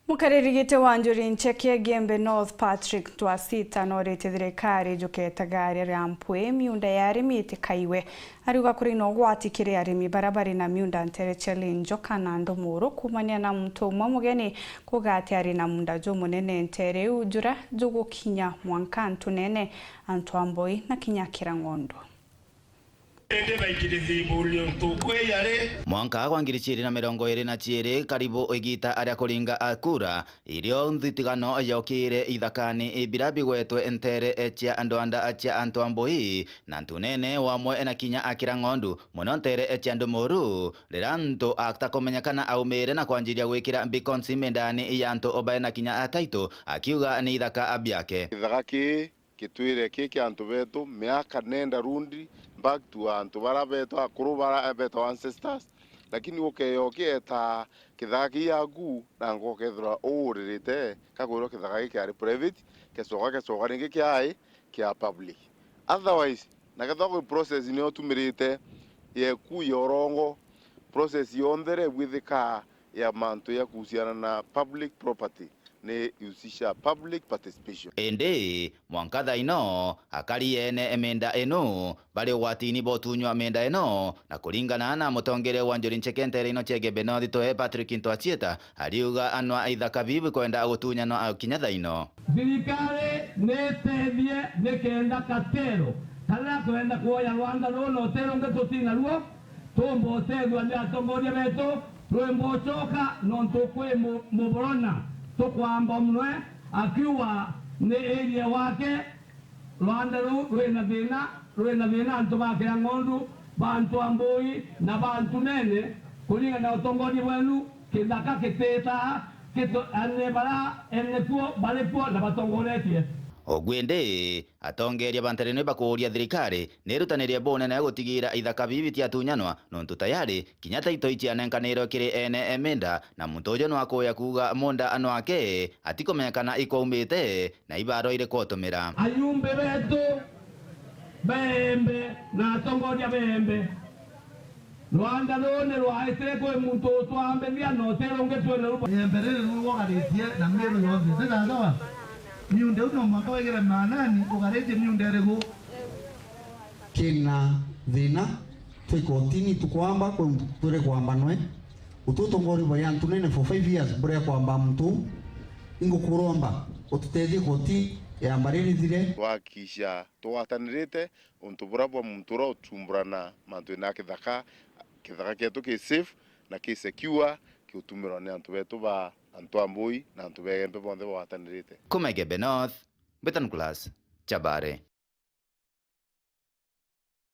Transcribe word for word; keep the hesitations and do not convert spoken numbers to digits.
Mukariri giti wa Njuri Ncheke Gembe North Patrick Twasita norite thirikari juketaga aria ria mpwi miunda ya arimi itikaiwe. Ariuga kuri na ugwati kiri arimi bara bari na miunda ntere cia Linjoka na Ndumuru kumania na muntu umwe mugeni kuga ati ari na munda jumunene ntere iu jura jugukinya mwanka Ntunene, Antu a Mbui na kinya Kirang'ondu. Indi baikirithi ibulio ntuku ii yari. Mwanka gwa ngiri ciiri na mirongo iiri na ciiri, karibu igita aria kuringa a kura, irio nthitigano yokire ithakani biria bigwetwe ntere cia ndwanda cia Antu a Mbui na Ntunene, wamwe na kinya a Kirang'ondu, muno ntere cia Ndumuru, riria antu atakumenyekana aumire na kwanjiria gwikira beacons mindani ya antu bae na kinya a title, akiuga ni ithaka biake. Githaka kii gitwire ki kia antu betu miaka nenda rundi, back to antu bara betu akuru bara betagwa ancestors, lakini ukeya ukieta kithaka kiu yaku, nanga ukethirwa uuririte, kakwirwa kithaka giki kiari private, gecoka gecoka ringi kiai kia public. Otherwise, na kethirwa kwi process niyo utumirite yeku ya urongo, process yonthe iria ibwithikaa ya mantu ya kuhusiana na public property ni ihusisha public participation. Indi mwanka thaino, akari ene minda ino bari ugwatini bwa utunywa minda ino, na kuringana na mutongeria wa Njuri Ncheke ntere ino cia Gembe North Patrick Ntwachieta, ariuga anwa ithaka bibi kwenda gutunyanwa kinya thaino. Thirikari ni itethie nikenda katero karia kwenda kuoya rwanda ruu na utero ungi tutina ruo, tumba utethua ni atongoria betu, twimba ucoka nontu kwi mu-, muborona tukwamba munwe akiuga ni area wake. Rwanda ruu rwina thina, rwina thina antu ba Kirang'ondu, ba Antu a Mbui na ba Ntunene, kuringana na utongoria bwenu, kithaka kititaa, kito-, ene bara ene kuo bari kuo na batongoretie. Ugwindi, atongeria ba ntere ni bakuuria thirikari ni irutanirie bunene gutigira ithaka bibi bitiatunyanwa, nontu tayari kinya title icianenkanirwe kiri ene minda, na muntu uju nwakuya kuuga munda nwake, atikumenyekana ikwaumite na ibaro iri kutumira. Ayumbe betu beembe na atongoria beembe, rwanda ruu ni rwaitire kwi muntu utwambithia na utira ungi twina ruba. Iembe riri nirwo ugaritie na Miru yonthe, ti sawa? Miunda iu no mwanka wigire maanani, ugaritie miunda iriku? Kina thina, twi kotini, tukwamba kwi muntu twire kwamba nwe. Utu utongoria bwa Antu Nene for five years buria kwamba muntu, ingukuromba ututethie koti yamba riri thire. Twakisha tugwatanirite untu bura bwa muntu uria utumburana mantu na kithaka, kithaka kietu ki safe na ki secure, kiutumirwa ni antu betu ba Antu a Mbui na antu ba Igembe bonthe bagwatanirite. Kuma Igembe North, Mbita Nicholas Chabare.